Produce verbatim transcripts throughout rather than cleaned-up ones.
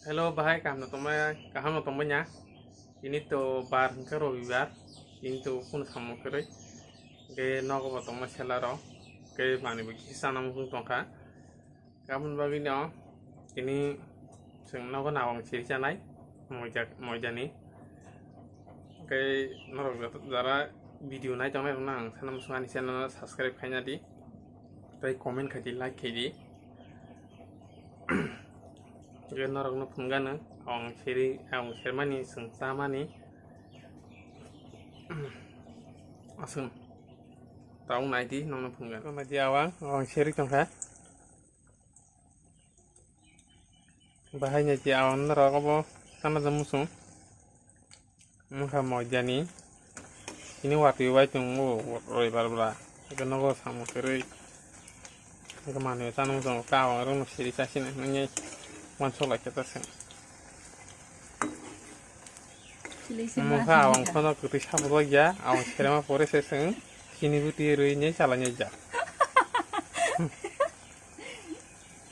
Hello, bahai, kaham no tongmai, kaham no tongmai ya? Ini to bar hingke robibar, ini to kun samung keroi, ke nogo bo tongmai sela ro, ke mani bo kisa na mukung tongkha. Kabun bagwi no, ini seng nogo nawang siri chanai, moja, moja ni. Ke norok jara video nai tongnai rok nang sana musung ani channel no subscribe khaina di, tei comment khai di, like khai di. Tei norokno phunugano, ang seri, ang sermani, chwng chamani. Aswng. Taung naidi, nokno phunugano. Naidi awang, awang seri tongkha. Bahai naidi awang norok obo, sana da musung. Wngkha moidani. Chini watwi bai tongo roibar bwla. Eko nogo samung kwrwi. Eko manwi chana muchungo kha, ang rokno siri chasini hinwi wansuk lai khe ta chwng. Omo kha, ang phano kwtwi sabu rwya, ang serema pore se chwng chini bwtwi rwi hinwi chalai nai jak.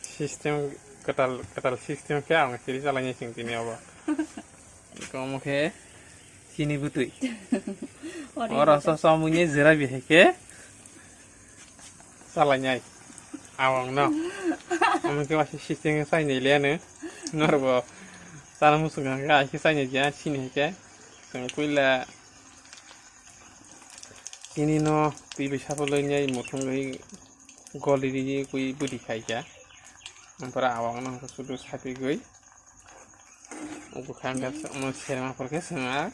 System kwtal, kwtal system khe ang siri chalai nai chwng tini obo. Eko omo khe chini bwtwi. Oro so somungni jera bihai khe chalai nai. Awang no. Omo khe waisa system khe chai nai le ano. Norbo chana muchung kha khe ai khe chai nai ya chini hai khe. Chwng puila chini no twi bai sapulwi nai muthungwi goli rigi kwi bwtwi khai kha. Ampore awang no sudu sapigwi. Bwkha wngkha omo serema porkhe chwng a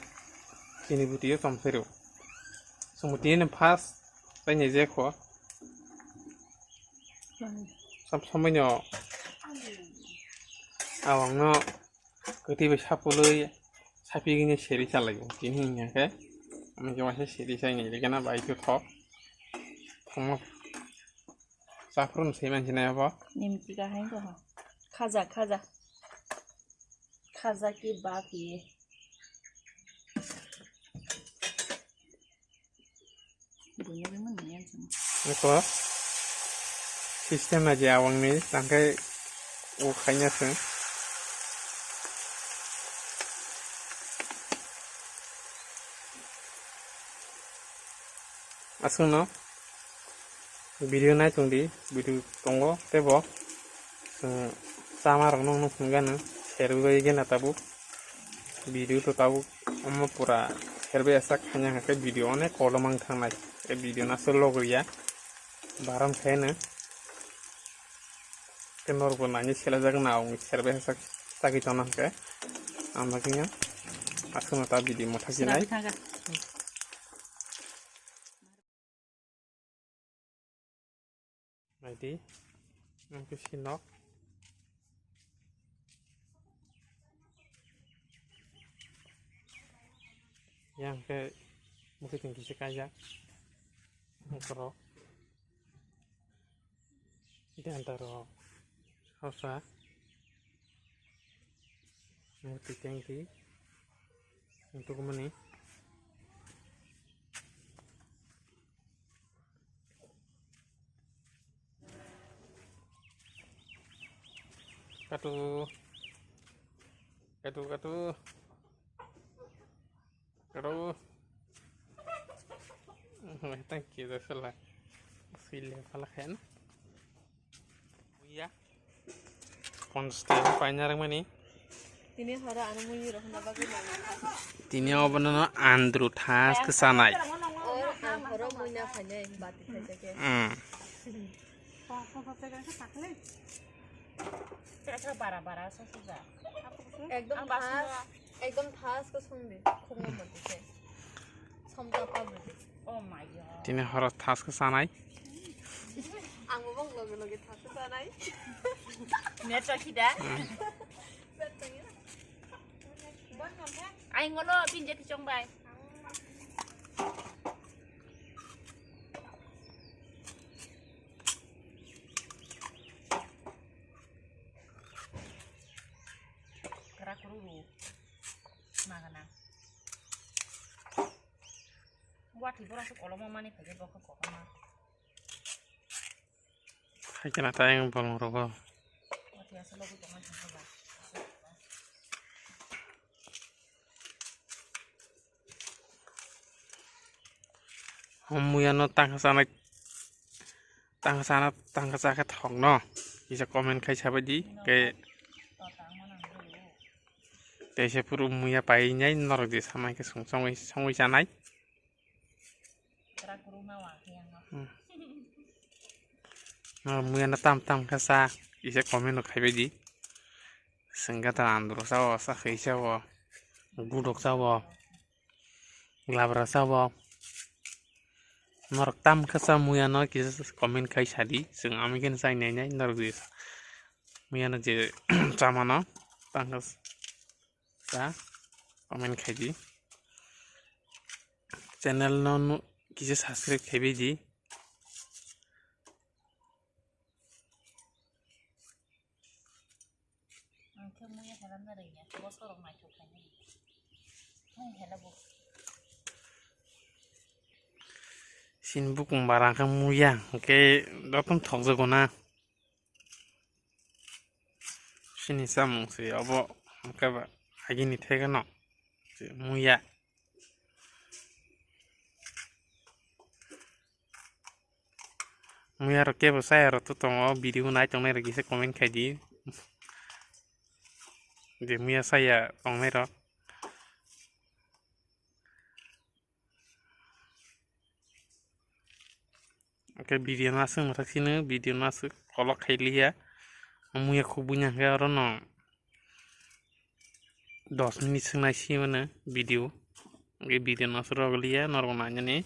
chini bwtwi o chomphai rw. Chwng bwtwi no first tei nai je kho. Sab somoi no awang no kwtwi bai sapulwi sapigwi seri chalai o tini hwnkhe. Omo khe waisa seri chai nai le gana bai khe thok. Thangma Saphuru no swi mansinai abo. Nimti kahai ko ha. Khaja, khaja. Khaja ki baki. Bunya bi mun niyan sama. Eko system na je awang ni tangkai o khanya se. Aswkno video nai tong di, video tongo tebo, chwng chama rok no nukung gana, serwi bai gana tabuk, video to tabuk omo pura serwi asak khanya hake video onek kolom ang thangnai, e video na se logriya, baram khaina. Ke norok bo nani selajak na, ang serbai sak sagwi tongna hwnkhe. Ang bagwi aswkno ta bidi motha kinai. Naidi, ang khe sinok. Yang khe mukhe tong kisa kaijak. Borok. Danta rok. Hosa. Murti tengti. Untuk mani. Katu. Katu, katu. Katu. Thank you, dasala. Sile pala khen. Iya. Pon stem paina rang mani. Tini horo ano mui rok na bagwi nang. Tini obono andru thas kwsanai. Or ang horo mui na phainai bati khaijake. Hmm. Bara bara so suja. Ekdom thas, ekdom thas ko songdi khungo mati se. Somta pa budi. Oh my god. Tini horo thas ko sanai. Ang bo bong loge loge thas ko sanai. Net rakhi da. Hmm. Ai ngono pinje kichong bai. Kara kururu. Magana. Wati bora su kolomo mani phage bokha kokma. Hai kena tayang bolong rogo. Wati asal logo tonga thangba. O muya no tangka chanai, tangka chana, tangka chakhe thokno kisa comment khai sabaidi. Khe teisa phuru muya painai norok je samai khe song-, songwi, songwi chanai. Hmm. Norok muya no tam tam khe cha, kisa comment no khaibaidi. Sengkhe ta andro sao, sakhai sao, gudok sao. Glabra sabo. Norok tam khe cha muya no kisa comment khai sadi. Chwng ami khe chai nai nai norok je muya no je chamano tam khe cha comment khai di. Channel no nu-, kisa subscribe khai bai di. Ang khe muya hela narwkya, bosorok naithok khainai. Hai hela bo. Sini bukung bara khe muya, hwnkhe jotono thokjago na. Sini chamung se obo, hwnkhe ba agini thai gano se muya. Muya rok kebo chaya rok to tongo, video nai tongnai rok kisa comment khai di. Je muya chaya tongnai rok. Oke, video no aswk mwthak sino, video no aswk kolok khai liya. Muya khuk bunya hwnkhe oro no dos minute swk nai si mano video. Hwnkhe video no aswk rw liya, norok nainani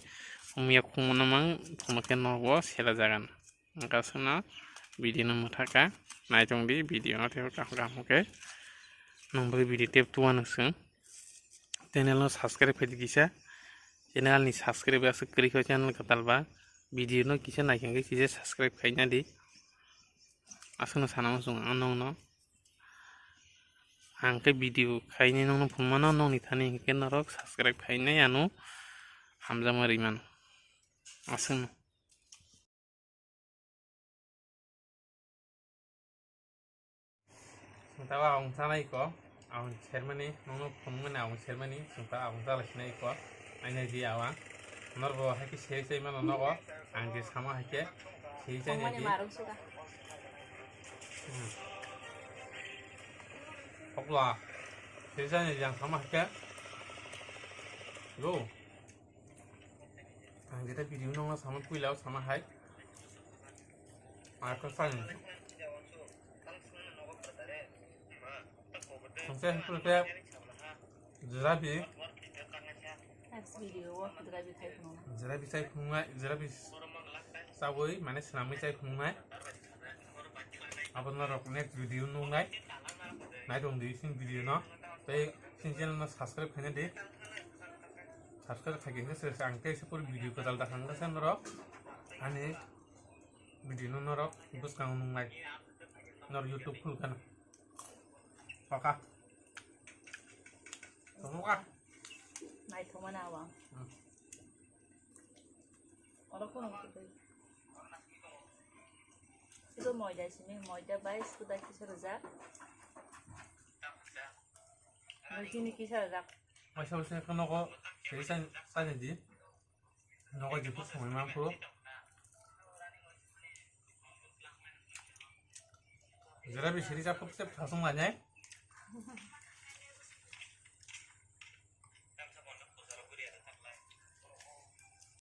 muya khungmano mang, tongma khe nogo sela jagan. Hwnkhe aswkno video no mwthaka, nai tongdi video no, tei kaham kaham khe nwng bai video tep tuwa nwng swng. Channel no subscribe khaidi kisa, channel ni subscribe aswk kwrwi kha channel kwtal ba, video no kisa naikha khe kisa subscribe khaina di. Aswkno sana muchung ang nokno. Ang khe video khainai nokno phunukmano, nokni thani hinkhe norok subscribe khainai ano hamjakma rwimano. Aswkno. Sungta o ang chanai ko, ang sermani, nokno phunukmani ang sermani, sungta ang chala sinai ko, aina di awa. Norbo hai khe sei sei mano nogo, ang je sama hai khe sei sei Phunukmani di. Marung suka. Hmm. Hokla, sei sei di ang sama hai khe. Go. Ang jeta video nokno sama puila o sama hai. Ako sani. Sangse hapre te jirabi. Next video o jirabi khai phunukna. Jirabi chai phunuknai, jirabi chawi mane swnamwi chai phunuknai. Abo norok next video nuknai. Nai tong di sini video no. Tei sini channel no subscribe khaina di. Subscribe khai khe se ang tei se puri video kwtal da khang se norok. Ani video no norok bwskango nuknai. Norok YouTube khulkha na. Oka. Oka. Naithokmani awang. Hmm. Oro kheno kwtwi. Siro moida simi, moida bai suda kisa rijak. Bai chini kisa rijak. Waisa waisa khe nogo siri sa, sa di. Nogo jiphuru samai manphuru. Jera bi siri sa phuru se phasung lainai.